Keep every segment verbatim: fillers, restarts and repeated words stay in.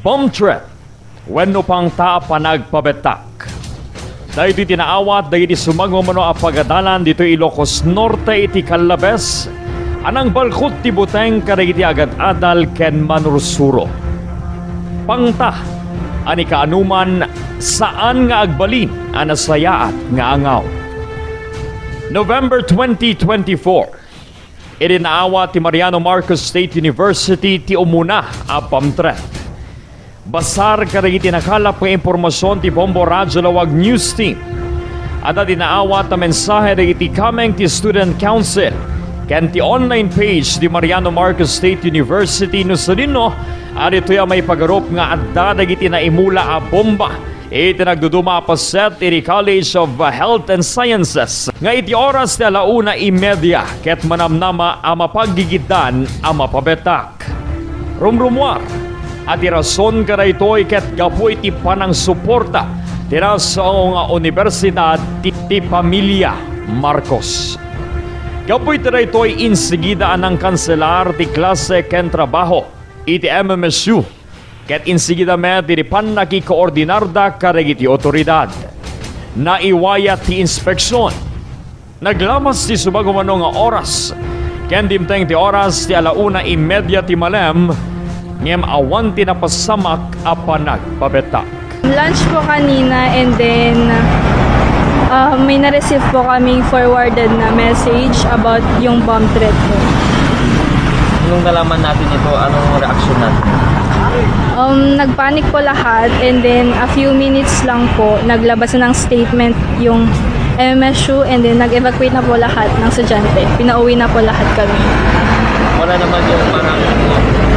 Bomb threat wenno pangta a panagpabettak. Daytoy ti naawat dagiti sumagmamano a pagadalan ditoy Ilocos Norte iti Callabes a nangbalkut ti buteng kadagiti agad-adal ken manursuro. Pangta a ni kaanoman saan nga agbalin a nasayaat nga angaw. November twenty twenty-four, idi naawat ti Mariano Marcos State University ti umuna a bomb threat. Basar kadagiti nakalap nga impormasion ti Bombo Radyo Lawag News Team. Adda ti naawat a mensahe dagiti kameng ti Student Council ken ti online page ti Mariano Marcos State University no sadino a ditoy a maipagarup nga adda dagiti naimula a bomba iti nagduduma a paset iti College of Health and Sciences nga iti oras ti alauna y media ket manamnama a mapaggigidan a mapabettak. Rumrumuar a ti rason kadaytoy ket gapu iti panangsuporta ti nasao nga universidad ti, ti pamilya Marcos. Gapu iti daytoy, insigida a nangkanselar ti klase ken trabaho iti M M S U, ket insigida met iti pannakikoordinarda kadagiti otoridad. Naiwayat ti inspeksion. Naglamas ti sumagmamano nga oras, ken dimteng ti oras ti alauna y media ti malem, ngem awan ti napasamak a panagpabettak. Lunch po kanina, and then, ah, may na-receive po kaming forwarded na message about yung bomb threat po. Nung nalaman natin ito, anong reaksyon natin? Um, nagpanic po lahat, and then a few minutes lang po, naglabas na ng statement yung M M S U, and then nag-evacuate na po lahat ng estudyante. Pinauwi na po lahat kami. Wala naman yung parang,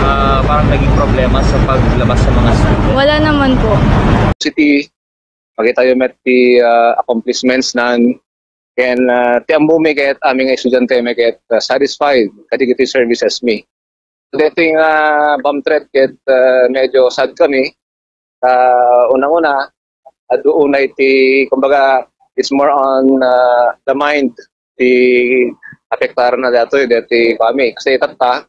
ah, parang naging problema sa paglabas sa mga student? Wala naman po. City, makita yo met ti, ah, accomplishments nan, ken, ah, ti ammom ket amin nga estudiante met ket, ah, satisfied kadagiti services mi. Daytoy nga bomb threat ket, ah, medyo sad kami. Ah, unang-una, adu unay ti, kumbaga, it's more on, ah, the mind ti apektarna daytoy, daytoy kami. Kasi itatta,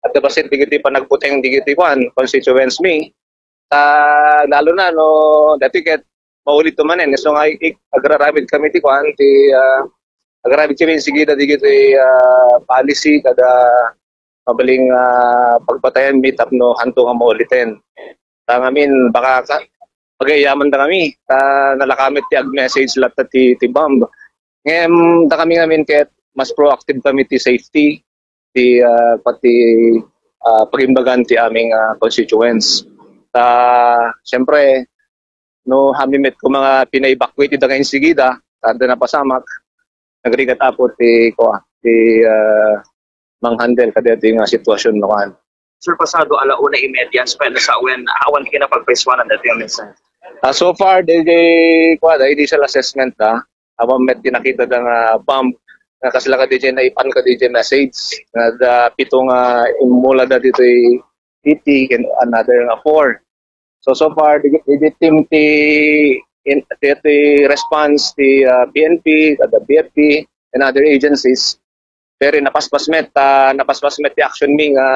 adda bassit dagiti panagbuteng dagiti kuan, constituents mi. Ta, lalo na no, daytoy ket maulit to manen. So nga, ik-, agraramid kami ti kuan, ti, ah, agraramid kami sigida dagiti, ah, policy kada mabaling, ah, pagbatayan mi tapno hanto nga mauliten. Ta ngamin, baka ka-, pagayaman da kami. Ta nalaka met ti ag-message latta ti, ti bomb. Ngem, da kami ngamin ket mas proactive kami ti safety, ti, ah, pati, ah, pagimbagan ti aming, ah, constituents. Ta, siyempre, no, amin met koma nga pina-evacuate ida nga insigida, ta adda napasamak, nagrigat Apo ti, kua, ti, ah, manghandle kadaytoy nga sitwasyon no kuan. Sir, pasado alauna y media, so, kaya sa awan, awan kinapagpaisuanan daytoy a mensahe. Ah, so far, daytoy, kua, the initial assessment, ah, awan met ti nakita da nga bomb, nga kasla kadaytoy naipan kadaytoy message, nga adda pito nga immula da ditoy city, and another nga four. So, so far, the, the team ti, in, ti, ti response ti, ah, P N P, the B F P, and other agencies, very napaspas met, ah, napaspas met ti action mi nga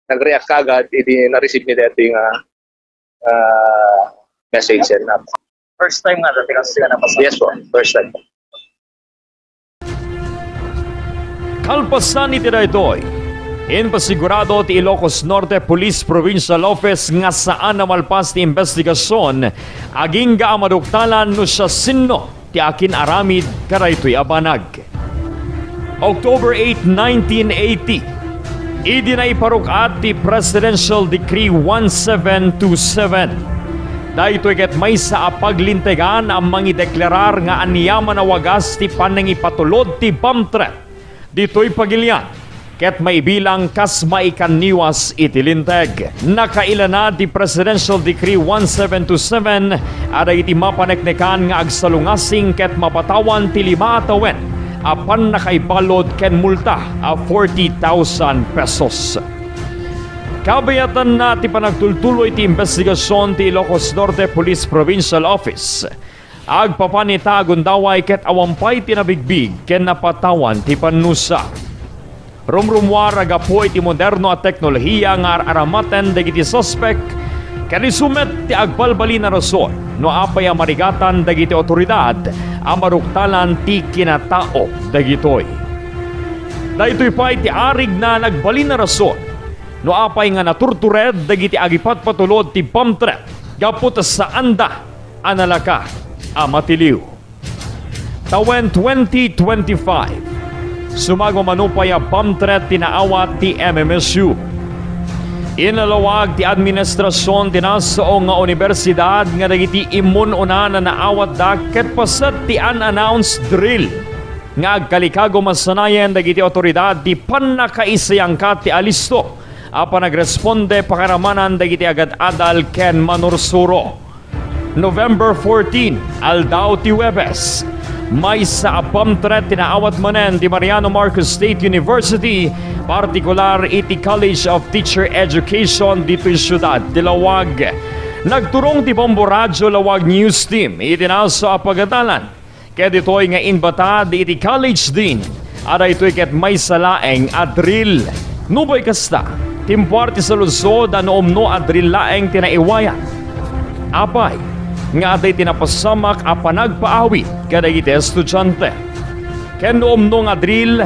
nag-react kagad idi na-receive mi daytoy nga, ah, message and app. First time nga dati kasi nga napaspas? Yes po, first time. Kalpasan iti daytoy, impasigurado ti Ilocos Norte Police Provincial Office nga saan a malpas ti imbestigasion agingga a maduktalan no siasino ti akin-aramid kadaytoy a banag. October eight, nineteen eighty, idi naiparuk-at ti Presidential Decree one seven two seven. Daytoy ket maysa a paglintegan a mangideklarar nga aniaman a wagas ti panangipatulod ti bomb threat ditoy pagilian, ket maibilang kas maikanniwas iti linteg. Nakailana ti Presidential Decree one seven two seven a dagiti mapaneknekan nga agsalungasing ket mapatawan ti lima a tawen a pannakaibalud ken multa a forty thousand pesos. Kabayatanna ti panagtultuloy ti imbestigasion ti Ilocos Norte Police Provincial Office. Agpapan ita a gundaway ket awan pay ti nabigbig ken napatawan ti pannusa. Rumrumuar a gapu iti moderno a teknolohiya nga ar-aramaten dagiti suspek, Ken isu met ti agbalbalin a rason no apay a marigatan dagiti awtoridad a maruktalan ti kinatao dagitoy. Daytoy pay ti arigna nagbalin a rason no apay nga naturtured dagiti agipatpatulod ti bomb threat gapu ta saanda a nalaka a matiliw. Tawen twenty twenty-five, sumagmamano pay a bomb threat ti naawat ti M M S U. Inalawag ti administrasion ti nasao nga universidad nga dagiti immun-una a naawatda ket paset ti unannounced drill nga agkalikago masanayen dagiti awtoridad ti pannakaisayangkat ti alisto a panagresponde pakaramanan dagiti agad-adal ken manursuro. November fourteen, aldaw ti Huwebes. Maysa a bomb threat ti naawat manen ti Mariano Marcos State University, partikular iti College of Teacher Education ditoy siudad ti Laoag. Nagturong ti Bombo Radyo Laoag News Team iti nasao a pagadalan. Ket ditoy nga inbatad iti college dean a daytoy ket maysa laeng a drill. Nupay kasta, timpuar ti saludsod a no umno a drill laeng ti naiwayan. Apay nga adda iti napasamak a panagpaawit kadagiti estudiante? Ken no umno nga drill,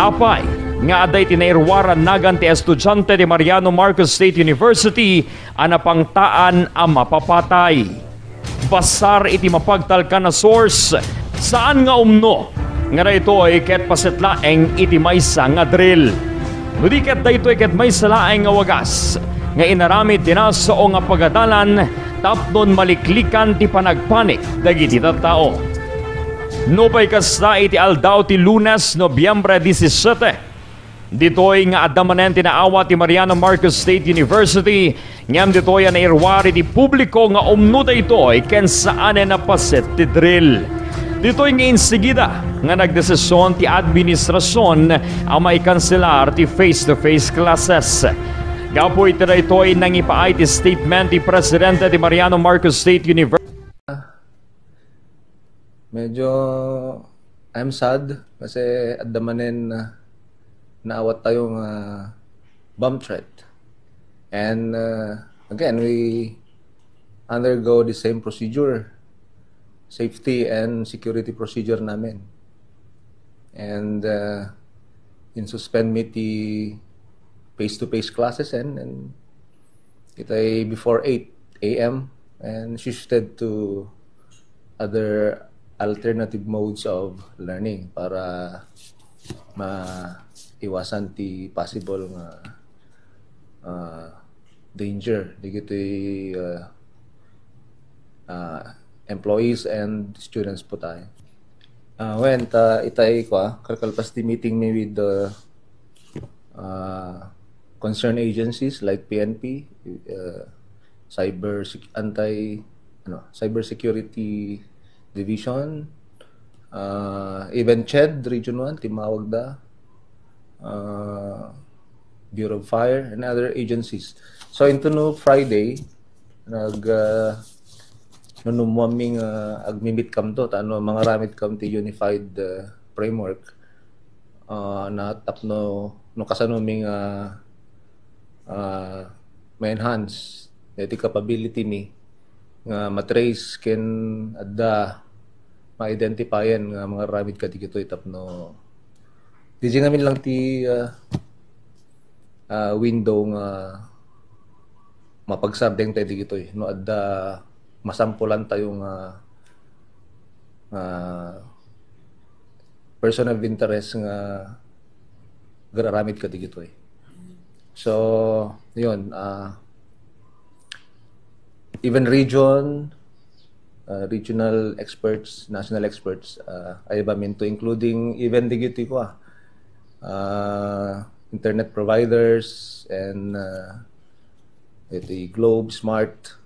apay nga adda iti nairuar a nagan ti estudiante ti Mariano Marcos State University a napangtaan a mapapatay? Basar iti mapagtalkan a source, saan nga umno nga daytoy ket paset laeng iti maysa nga drill. No di ket daytoy ket maysa laeng nga wagas nga inaramid ti nasao nga pagadalan tapnon maliklikan ti panagpanik dagiti tattao. Nupay kasta, iti aldaw ti Lunes, Nobyembre disisiete, ditoy nga adda manen ti naawat ti Mariano Marcos State University, ngem ditoy a nairuar iti publiko nga umno daytoy ken saanen a paset ti drill. Ditoy nga insigida nga nagdesision ti administrasion a maikanselar ti face-to-face classes. Gapu iti daytoy, nangipaay ti statement ti presidente ti Mariano Marcos State University. Medyo, I'm sad kasi adda manen, ah, naawat tayo nga bomb threat. And, uh, again, we undergo the same procedure, safety and security procedure namin. And, uh, in-suspend mi ti face-to-face classes and, and itay before eight a m and shifted to other alternative modes of learning para maiwasan ti possible nga, ah, danger dagitoy, ah, ah, employees and students po tayo. Ah, wen, ta itay kwa, kalkalpas ti meeting mi with the, ah, concerned agencies like P N P, ah, cyber sec-, anti, ano, cybersecurity division, ah, even CHED Region one, timawag da, ah, Bureau of Fire, and other agencies. So, into no Friday, nag, ah, nunumuan mi nga agmi-meet kamto, ta no mangaramid kam ti unified, ah, framework, ah, na tapno, no kasano mi nga, ah, ma-enhance daytoy capability mi nga ma-trace ken adda ma-identifyan nga mangaramid kadagitoy tapno diay ngamin lang ti, ah, ah, window nga mapagsardeng tayo dagitoy no adda masampulan tayo nga, nga person of interest nga agar-aramid kadagitoy. So, yun, ah, even region, uh, regional experts, national experts, uh, ayab aminto, including even dagitoy kwa, uh, internet providers and, uh, iti Globe, Smart.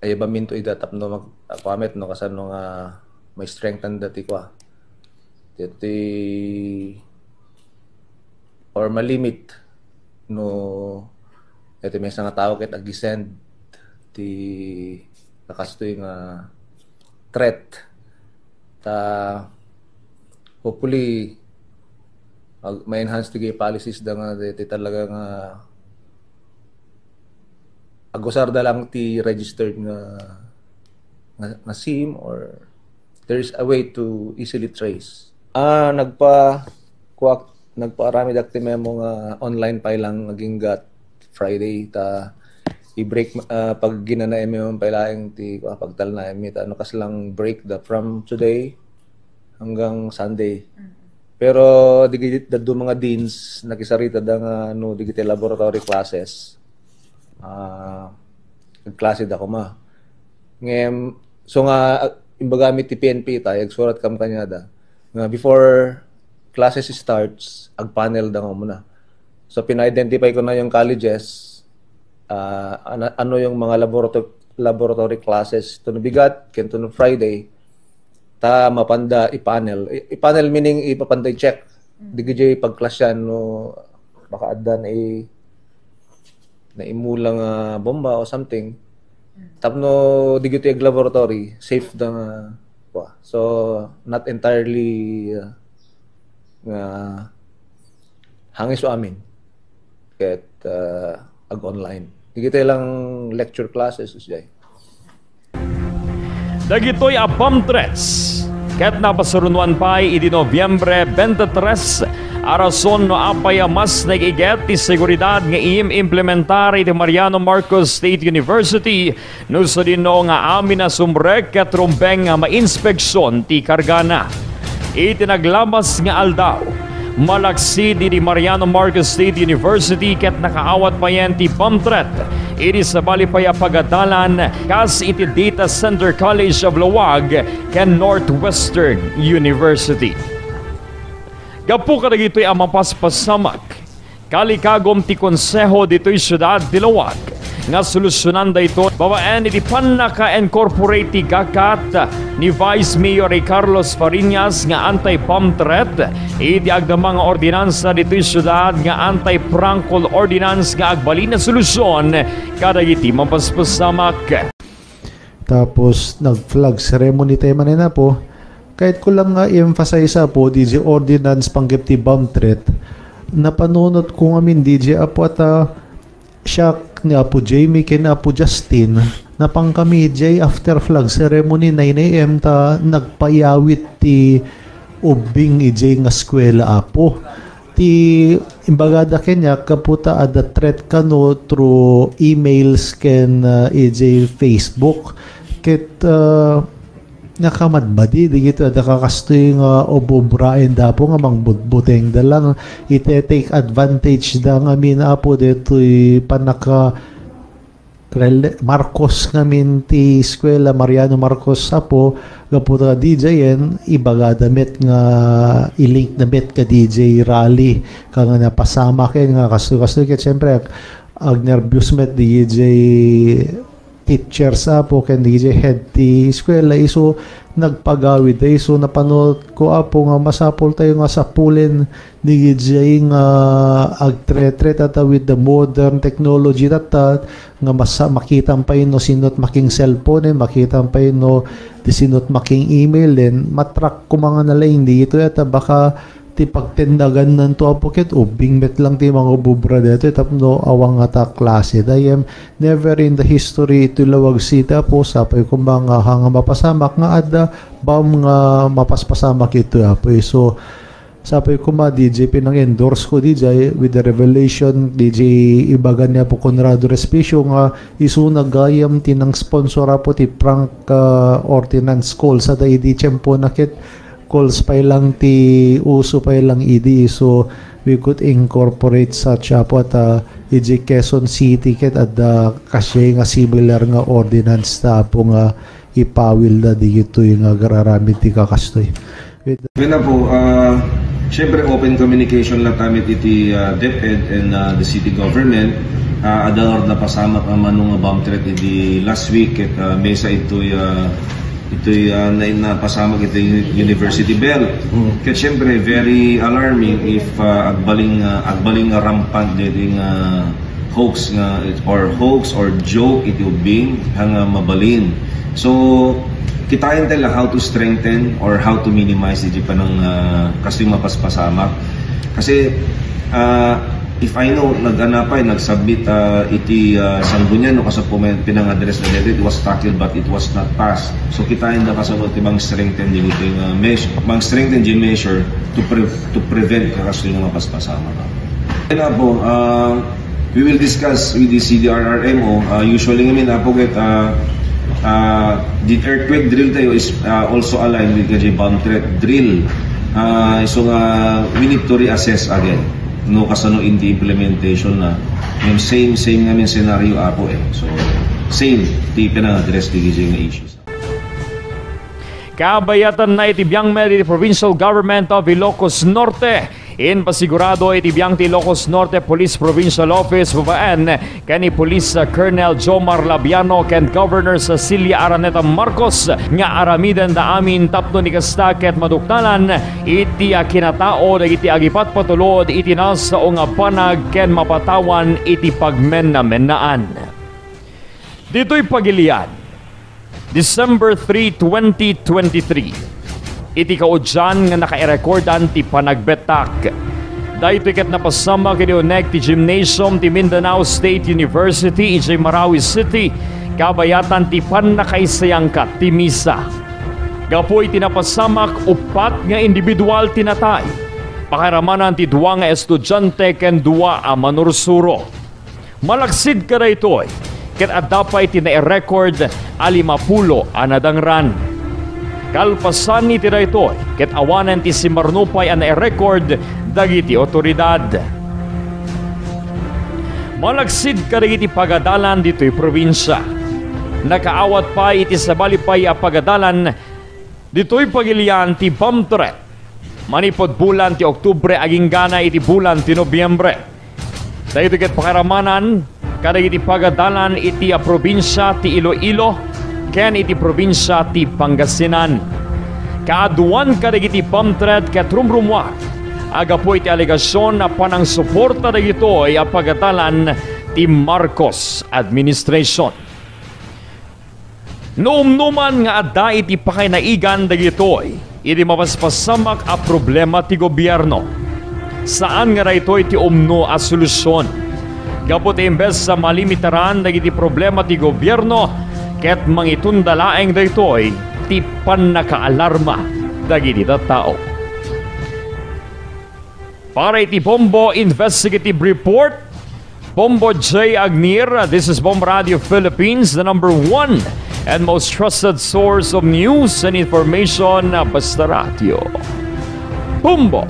Ayab aminto ida tapno mag-, kuamet no kasano nga ma-strengthen dati kwa. Iti or malimit no iti maysa nga tao ket agisend ti kakastoy nga threat. Ta hopefully ag-, ma-enhance ti policies da nga ti, ti talaga nga agusarda lang ti registered nga, nga, nga SIM, or there's a way to easily trace. Ah, nagpa-, kuak-, nagpaaramidak ti memo nga online pay lang agingga Friday ta i-break, ah, pagginanaem pay laeng ti, ah, pagtalnaem ta no kasla break da from today hanggang Sunday. Mm. Pero digi-, dadduma nga deans, nakisaritada nga no dagiti laboratory classes, ah, agklaseda koma. Ngem, so nga, ag-, imbagami ti P N P itay, agsurat kam kaniada, nga before classes starts, agpanelda nga umuna. So, pina-identify ko na yung colleges, ah, ano, ano yung mga laborato-, laboratory classes, to no bigat, ken to no Friday, ta mapanda i-panel. I-, i-panel meaning ipapanda i-check. Mm. Dagiti pagklasyan no makaadda na i-, naimula nga bomba o something. Mm. Tapno dagiti ag-laboratory, safe da nga, wa. So, not entirely, uh, nga hangis amin. Ket, uh, ag-online. Dagiti lang lecture classes, usay. Dagitoy a bomb threats ket napasurunoan pay idi Nobyembre twenty-three a rason no apay a mas naiget ti seguridad nga im-implementar iti Mariano Marcos State University no sadino nga amin a sumrek ket rumbeng nga mainspeksion ti kargana. Iti naglabas nga aldaw, malaksid idi Mariano Marcos State University ket nakaawat payen ti bomb threat idi sabali pay a pagadalan kas iti Data Center College of Laoag ken Northwestern University. Gapu kadagitoy a mapaspasamak, kalikagum ti Konseho ditoy siudad ti Laoag nga solusionan daytoy babaen iti pannaka-incorporate ti gakat ni Vice Mayor Ray Carlos Fariñas nga anti-bomb threat iti agdama nga ordinansa ditoy siudad nga anti-prank call ordinance nga agbalin a solusion kadagiti mapaspasamak. Tapos, nag-flag ceremony tayo manen, Apo. Kahit ko lang nga i-emphasize, Apo, D J ordinance panggep ti bomb threat, napanunot ko ngamin, D J, Apo, at, ah, siak ni Apo Jamie ken Apo Justin, napang kami, D J, after flag ceremony, nine A M, ta nagpayawit ti ubbing idiay nga eskwela, Apo. Ti imbagada kaniak, gapu ta adda threat kano through emails ken, ah, idiay Facebook. Ket, ah, nakamadmadi dagiti adda kakastoy nga ububraenda, Apo, nga mangbutbutengda lang. Iti take advantage da ngamin, Apo, detoy pannaka- Rel-, Marcos ngamin ti eskwela, Mariano Marcos, Apo, gapu ta D J en, ibagada met nga i-link na met ka D J Rally, ka nga napasamak ken nga kastoy-kastoy ket siyempre, ag-, agnerbios met D J teachers, Apo, ken D J head ti eskwela, isu nagpagawid, isu napanunot ko, Apo, nga masapul tayo nga sapulen D J nga agtretre tatta with the modern technology tatta, nga masa-, makitam pay no sinot making cellphone, eh, makitam pay no di sinot making email, then matrack ko mga nalaing dito, eta baka ti pagtendagannanto, Apo, ket ubbing met lang ti mangububra dito, tapno awan nga ta klase. Dayem, never in the history iti Laoag City, Apo, sapay ko mga hanga mapasamak nga adda bam nga mapaspasamak ito, Apo. So, Sapay koma, D J, pinang-endorse ko, D J, with the revelation, D J, ibagan ni Apo Conrado Respicio nga isu na gayam ti nang-sponsor, Apo, ti prank, ah, ordinance call. Sada idi tiempo na ket calls pay lang ti uso pay lang idi. So, we could incorporate such, Apo, at, ah, idiay Quezon City ket adda kasdiay nga similar nga ordinance ta, Apo, nga ipawilda digitoy nga agraramid ti kakastoy. With Kaya po, ah, siyempre open communication lang kami iti, ah, DepEd and, ah, the city government. Ah, adda nga napasamak a mano nga bomb threat iti last week ket, ah, mesa itoy, ah, itoy, ah, na, napasamak iti university bell. Mm. Ket siyempre, very alarming if, ah, agbaling, ah, agbaling nga rampant diri nga hoax nga, or hoax or joke iti ubbing nga mabalin. So, kitaen tayo lang how to strengthen or how to minimize iti panang, ah, kastoy mapaspasamak. Kasi, ah, If I know, nag-anapay, nag-submit, ah, iti, ah, Sangguniang, no, kasano pay pinang-address na daytoy, it was tackled but it was not passed. So, kitaen da kasano ti mang-strengthen dagiti nga measure, mang-strengthen di measure to pre-, to prevent nga kastoy nga mapaspasamak. Then, Apo, ah, we will discuss with the C D R R M O. Ah, usually ngamin, Apo, ket, ah, ah, the earthquake drill tayo is, ah, also aligned with the bomb threat drill. Ah, so nga, we need to reassess again, no, kasano in the implementation na. Yung same, same ngamin scenario, Apo, eh. So, same, ti pinang-address ti nga issues. Kabayatanna iti biangmi iti Provincial Government of Ilocos Norte. Impasigurado iti biang ti Ilocos Norte Police Provincial Office babaen ken ni Police Colonel Jomar Labiano ken Governor Cecilia Araneta Marcos nga aramidenda amin tapno ni kasta ket maduktalan iti a kinatao dagiti agipatpatulod iti nasao nga banag ken mapatawan iti pagmennamennaan. Ditoy pagilian, December three, twenty twenty-three, iti kaudian nga nakairekordan ti panagbettak. Daytoy ket napasamak iti uneg ti gymnasium ti Mindanao State University idiay Marawi City, kabayatan ti pannakaisayangkat ti misa. Gapu iti napasamak, uppat nga individual ti natay. Pakairamanan ti dua nga estudiante ken dua a manursuro. Malaksid kadaytoy, ket adda pay ti nairecord a limapulo a nadangran. Kalpasan iti daytoy, ket awanen ti simmarno pay a nairecord dagiti otoridad. Malaksid kadagiti pagadalan ditoy probinsia. Nakaawat pay iti sabali pay a pagadalan ditoy pagilian ti bomb threat. Manipud bulan ti Oktubre agingga na iti bulan ti Nobiembre. Daytoy ket pakairamanan kadagiti pagadalan iti a probinsia ti Iloilo ken iti probinsia ti Pangasinan. Kaaduan kadagiti bomb threat ket rumrumuar a gapu iti alegasion a panangsuporta dagitoy a pagadalan ti Marcos administration. No umnoman nga adda iti pakainaigan dagitoy iti mapaspasamak a problema ti gobierno, saan nga daytoy ti umno a solusion. Gapu ta imbes a malimitaran dagiti problema ti gobierno, ket mangitunda laeng daytoy ti pannakaalarma dagiti tattao. Para iti Bombo Investigative Report, Bombo J Agnir, this is Bombo Radio Philippines, the number one and most trusted source of news and information, Basta Radio. Bombo!